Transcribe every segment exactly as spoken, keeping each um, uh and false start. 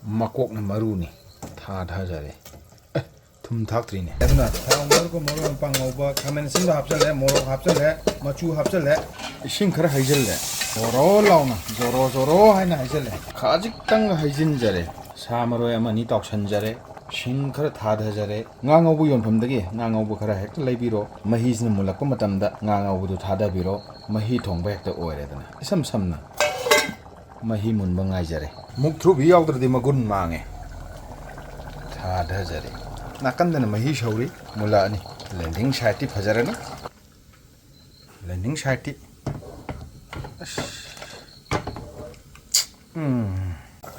ꯃꯀꯣꯛꯅ ꯃꯔꯨꯅꯤ꯫ ꯊꯥꯗꯖꯔꯦ꯫ ꯑꯦ, ꯊꯨꯝ ꯊꯥꯛꯇ꯭ꯔꯤꯅꯦ꯫ ꯑꯗꯨꯅ ꯊꯥꯎ ꯉꯧꯔꯒ ꯃꯔꯣꯏ ꯃꯄꯥꯡ ꯉꯧꯕ, ꯈꯥꯃꯦꯟ ꯑꯁꯤꯟꯕ ꯍꯥꯞꯆꯜꯂꯦ, ꯃꯣꯔꯣꯛ ꯍꯥꯞꯆꯜꯂꯦ, ꯃꯆꯨ ꯍꯥꯞꯆꯜꯂꯦ꯫ ꯏꯁꯤꯡ ꯈꯔ ꯍꯩꯖꯤꯜꯂꯦ꯫ ꯖꯣꯔꯣ ꯂꯥꯎꯅ, ꯖꯣꯔꯣ ꯖꯣꯔꯣ ꯍꯥꯏꯅ ꯍꯩꯖꯤꯜꯂꯦ꯫ ꯈꯖꯤꯛꯇꯪ ꯍꯩꯖꯤꯟꯖꯔꯦ꯫ ꯁꯥ ꯃꯔꯣꯏ ꯑꯃ ꯑꯅꯤ ꯇꯥꯎꯁꯟꯖꯔꯦ꯫ ꯁꯤꯡ ꯈꯔ ꯊꯥꯗꯖꯔꯦ꯫ ꯉꯥ ꯉꯧꯕ ꯌꯣꯟꯐꯝꯗꯒꯤ ꯉꯥ ꯉꯧꯕ ꯈꯔ ꯍꯦꯛꯇ ꯂꯩꯕꯤꯔꯣ꯫ ꯃꯍꯤꯁꯤꯅ ꯃꯨꯜꯂꯛꯄ ꯃꯇꯝꯗ ꯉꯥ ꯉꯧꯕꯗꯨ ꯊꯥꯗꯕꯤꯔꯣ꯫ ꯃꯍꯤ ꯊꯣꯡꯕ ꯍꯦꯛꯇ ꯑꯣꯏꯔꯦꯗꯅ꯫ ꯏꯁꯝ ꯁꯝꯅ ꯃꯍꯤ ꯃꯨꯟꯕ ꯉꯥꯏꯖꯔꯦ꯫ ꯃꯨꯛꯊ꯭ꯔꯨꯕꯤ ꯌꯥꯎꯗ꯭ꯔꯗꯤ ꯃꯒꯨꯟ ꯃꯥꯡꯉꯦ꯫ ꯊꯥꯗꯖꯔꯦ꯫ ꯅꯥꯀꯟꯗꯅ ꯃꯍꯤ ꯁꯧꯔꯤ꯫ ꯃꯨꯜꯂꯛꯑꯅꯤ꯫ ꯂꯦꯟꯗꯤꯡ ꯁꯥꯏꯠꯇꯤ ꯐꯖꯔꯅꯤ꯫ ꯂꯦꯟꯗꯤꯡ ꯁꯥꯏꯠꯇꯤ꯫ ꯑꯁ꯫ ꯎꯝ꯫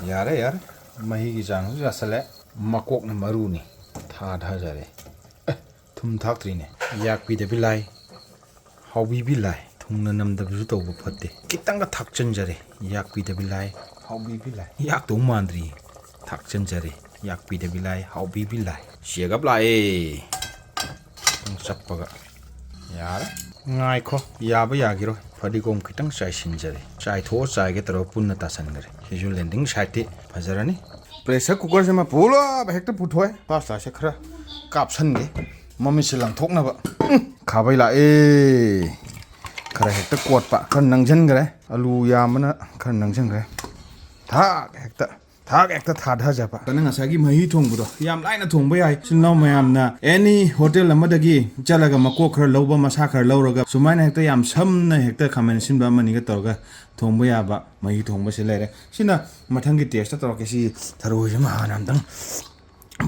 ꯌꯥꯔꯦ, ꯌꯥꯔꯦ꯫ ꯃꯍꯤꯒꯤ ꯆꯥꯡꯁꯨ ꯌꯥꯁꯜꯂꯦ꯫ ꯃꯀꯣꯛꯅ ꯃꯔꯨꯅꯤ꯫ ꯊꯥꯗꯖꯔꯦ꯫ ꯑꯦ, ꯊꯨꯝ ꯊꯥꯛꯇ꯭ꯔꯤꯅꯦ꯫ ꯌꯥꯛꯄꯤꯗꯕꯤ ꯂꯥꯏ꯫ ꯍꯥꯎꯕꯤꯕꯤ ꯂꯥꯏ꯫ ꯊꯨꯡꯅ ꯅꯝꯗꯕꯁꯨ ꯇꯧꯕ ꯐꯠꯇꯦ꯫ ꯈꯤꯇꯪꯒ ꯊꯥꯛꯆꯟꯖꯔꯦ꯫ ꯌꯥꯛꯄꯤꯗꯕꯤ ꯂꯥꯏ꯫ ꯍꯥꯎꯕꯤꯕꯤ ꯂꯥꯏ꯫ ꯌꯥꯛꯇꯧ ꯃꯥꯟꯗ꯭ꯔꯤ꯫ ꯊꯥꯛꯆꯟꯖꯔꯦ꯫ ꯌꯥꯛꯄꯤꯗꯕꯤ ꯂꯥꯏ꯫ ꯍꯥꯎꯕꯤꯕꯤ ꯂꯥꯏ꯫ ꯆꯦꯒꯞ ꯂꯥꯛꯑꯦ꯫ ꯈꯤꯇꯪ ꯆꯞꯄꯒ꯫ ꯌꯥꯔꯦ꯫ ꯉꯥꯏꯈꯣ꯫ ꯌꯥꯕ ꯌꯥꯈꯤꯔꯣꯏ꯫ ꯐꯗꯤꯒꯣꯝ ꯈꯤꯇꯪ ꯆꯥꯏꯁꯤꯟꯖꯔꯦ꯫ ꯆꯥꯏꯊꯣꯛꯑ ꯆꯥꯏꯒꯦ ꯇꯧꯔꯒ ꯄꯨꯟꯅ ꯇꯥꯁꯟꯈꯔꯦ꯫ ꯁꯤꯁꯨ ꯂꯦꯟꯗꯤꯡ ꯁꯥꯏꯠꯇꯤ ꯐꯖꯔꯅꯤ꯫ ꯄ꯭ꯔꯦꯁꯔ ꯀꯨꯀꯔꯁꯤꯃ ꯄꯨꯂꯞ ꯍꯦꯛꯇ ꯄꯨꯊꯣꯛꯑꯦ꯫ ꯐꯥꯔꯁ ꯀ꯭ꯂꯥꯁꯁꯦ ꯈꯔ ꯀꯥꯞꯁꯟꯒꯦ꯫ ꯃꯃꯤꯠꯁꯦ ꯂꯪꯊꯣꯛꯅꯕ꯫ ꯎꯝ, ꯈꯥꯕꯩ ꯂꯥꯛꯑꯦ꯫ ꯈꯔ ꯍꯦꯛꯇ ꯀꯣꯠꯄ꯫ ꯈꯔ ꯅꯪꯁꯤꯟꯈ꯭ꯔꯦ꯫ ꯑꯂꯨ ꯌꯥꯝꯕꯅ ꯈꯔ ꯅꯪꯁꯤꯟꯈ꯭ꯔꯦ꯫ ꯊꯥꯛ ꯍꯦꯛꯇ꯫ ꯊꯥꯛ ꯍꯦꯛꯇ ꯊꯥꯗꯖꯕ꯫ ꯑꯗꯨꯅ ꯉꯁꯥꯏꯒꯤ ꯃꯍꯤ ꯊꯣꯡꯕꯗꯣ ꯌꯥꯝ ꯂꯥꯏꯅ ꯊꯣꯡꯕ ꯌꯥꯏ꯫ ꯏꯆꯤꯜ ꯏꯅꯥꯎ ꯃꯌꯥꯝꯅ ꯑꯦꯅꯤ ꯍꯣꯇꯦꯜ ꯑꯃꯗꯒꯤ ꯆꯠꯂꯒ ꯃꯀꯣꯛ ꯈꯔ ꯂꯧꯕ, ꯃꯁꯥ ꯈꯔ ꯂꯧꯔꯒ ꯁꯨꯃꯥꯏꯅ ꯍꯦꯛꯇ ꯌꯥꯝ ꯁꯝꯅ ꯍꯦꯛꯇ ꯈꯥꯃꯦꯟ ꯑꯁꯤꯟꯕ ꯑꯃꯅꯤꯒ ꯇꯧꯔꯒ ꯊꯣꯡꯕ ꯌꯥꯕ ꯃꯍꯤ ꯊꯣꯡꯕꯁꯤ ꯂꯩꯔꯦ꯫ ꯁꯤꯅ ꯃꯊꯪꯒꯤ ꯇꯦꯁꯇ ꯇꯧꯔꯛꯀꯦ꯫ ꯁꯤ ꯊꯔꯣꯏꯁꯤꯃ ꯍꯥꯟꯅ ꯑꯝꯇꯪ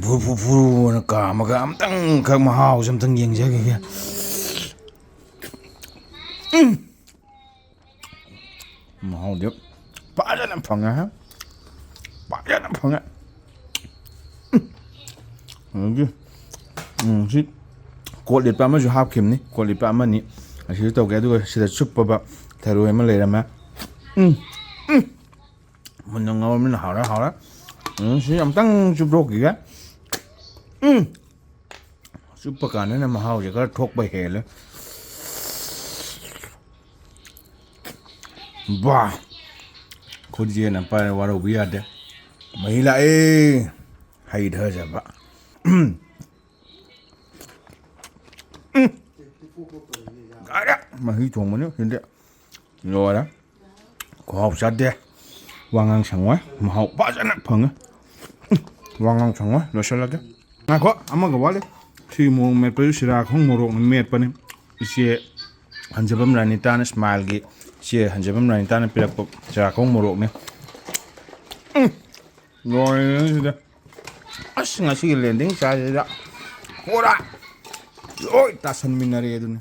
ꯐꯨ ꯐꯨ ꯐꯨꯅ ꯀꯥꯝꯃꯒ ꯑꯝꯇꯪꯈꯛ ꯃꯍꯥꯎꯁꯦ ꯑꯝꯇꯪ ꯌꯦꯡꯖꯈꯤꯒꯦ꯫ ꯎꯝ꯫ ꯃꯍꯥꯎꯗꯤ ꯐꯖꯅ ꯐꯪꯉꯦ꯫ ꯐꯖꯅ ꯐꯪꯉꯦ꯫ ꯎꯝ꯫ ꯑꯗꯒꯤ, ꯎꯝ, ꯁꯤ ꯀꯣꯠ ꯂꯤꯠꯄ ꯑꯃꯁꯨ ꯍꯥꯞꯈꯤꯕꯅꯤ꯫ ꯀꯣꯠ ꯂꯤꯠꯄ ꯑꯃꯅꯤ ꯑꯁꯤꯁꯨ ꯇꯧꯒꯦ꯫ ꯑꯗꯨꯒ ꯁꯤꯗ ꯆꯨꯞꯄꯕ ꯊꯔꯣꯏ ꯑꯃ ꯂꯩꯔꯝꯃꯦ꯫ ꯎꯝ꯫ ꯎꯝ꯫ ꯃꯨꯟꯅ ꯉꯧꯔꯃꯤꯅ ꯍꯥꯎꯔꯦ, ꯍꯥꯎꯔꯦ꯫ ꯎꯝ, ꯁꯤ ꯑꯝꯇꯪ ꯆꯨꯞꯊꯣꯛꯈꯤꯒꯦ꯫ ꯎꯝ꯫ ꯆꯨꯞꯄ ꯀꯥꯟꯗꯅ ꯃꯍꯥꯎꯁꯦ ꯈꯔ ꯊꯣꯛꯄ ꯍꯦꯜꯂꯦ꯫ ꯕꯥ! ꯈꯨꯠꯁꯦꯅ ꯄꯥꯏꯔ ꯋꯥꯔꯧꯕ ꯌꯥꯗꯦ꯫ ꯃꯍꯤ ꯂꯥꯛꯑꯦ꯫ ꯍꯩꯊꯖꯕ꯫ ꯎꯝ꯫ ꯎꯝ꯫ ꯌꯥꯔꯦ꯫ ꯃꯍꯤ ꯊꯣꯡꯕꯅꯤ ꯁꯤꯗꯤ꯫ ꯂꯣꯏꯔꯦ꯫ ꯈꯨꯍꯥꯎ ꯆꯥꯗꯦ꯫ ꯋꯥꯉꯥꯡ ꯁꯪꯉꯣꯏ꯫ ꯃꯍꯥꯎ ꯐꯖꯅ ꯐꯪꯉꯦ꯫ ꯎꯝ꯫ ꯋꯥꯉꯥꯡ ꯁꯪꯉꯣꯏ꯫ ꯂꯣꯏꯁꯤꯜꯂꯒꯦ꯫ ꯉꯥꯏꯈꯣ, ꯑꯃꯒ ꯋꯥꯠꯂꯤ꯫ ꯁꯤ ꯃꯣꯔꯣꯛ ꯃꯦꯠꯄꯁꯨ ꯁꯤꯔꯥꯈꯣꯡ ꯃꯣꯔꯣꯛꯅ ꯃꯦꯠꯄꯅꯤ꯫ ꯏꯆꯦ ꯍꯟꯖꯕꯝ ꯔꯥꯅꯤꯇꯥꯅ, ꯁ꯭ꯃꯥꯏꯜꯒꯤ ꯏꯆꯦ ꯍꯟꯖꯕꯝ ꯔꯥꯅꯤꯇꯥꯅ ꯄꯤꯔꯛꯄ ꯁꯤꯔꯥꯈꯣꯡ ꯃꯣꯔꯣꯛꯅꯤ꯫ ꯎꯝ꯫ ꯂꯣꯏꯔꯦ ꯁꯤꯗ꯫ ꯑꯁ, ꯉꯁꯤꯒꯤ ꯂꯦꯟꯗꯤꯡ ꯆꯥꯔꯤꯁꯤꯗ ꯄꯨꯔꯥ ꯂꯣꯏ ꯇꯥꯁꯟꯃꯤꯟꯅꯔꯦ ꯑꯗꯨꯅꯤ꯫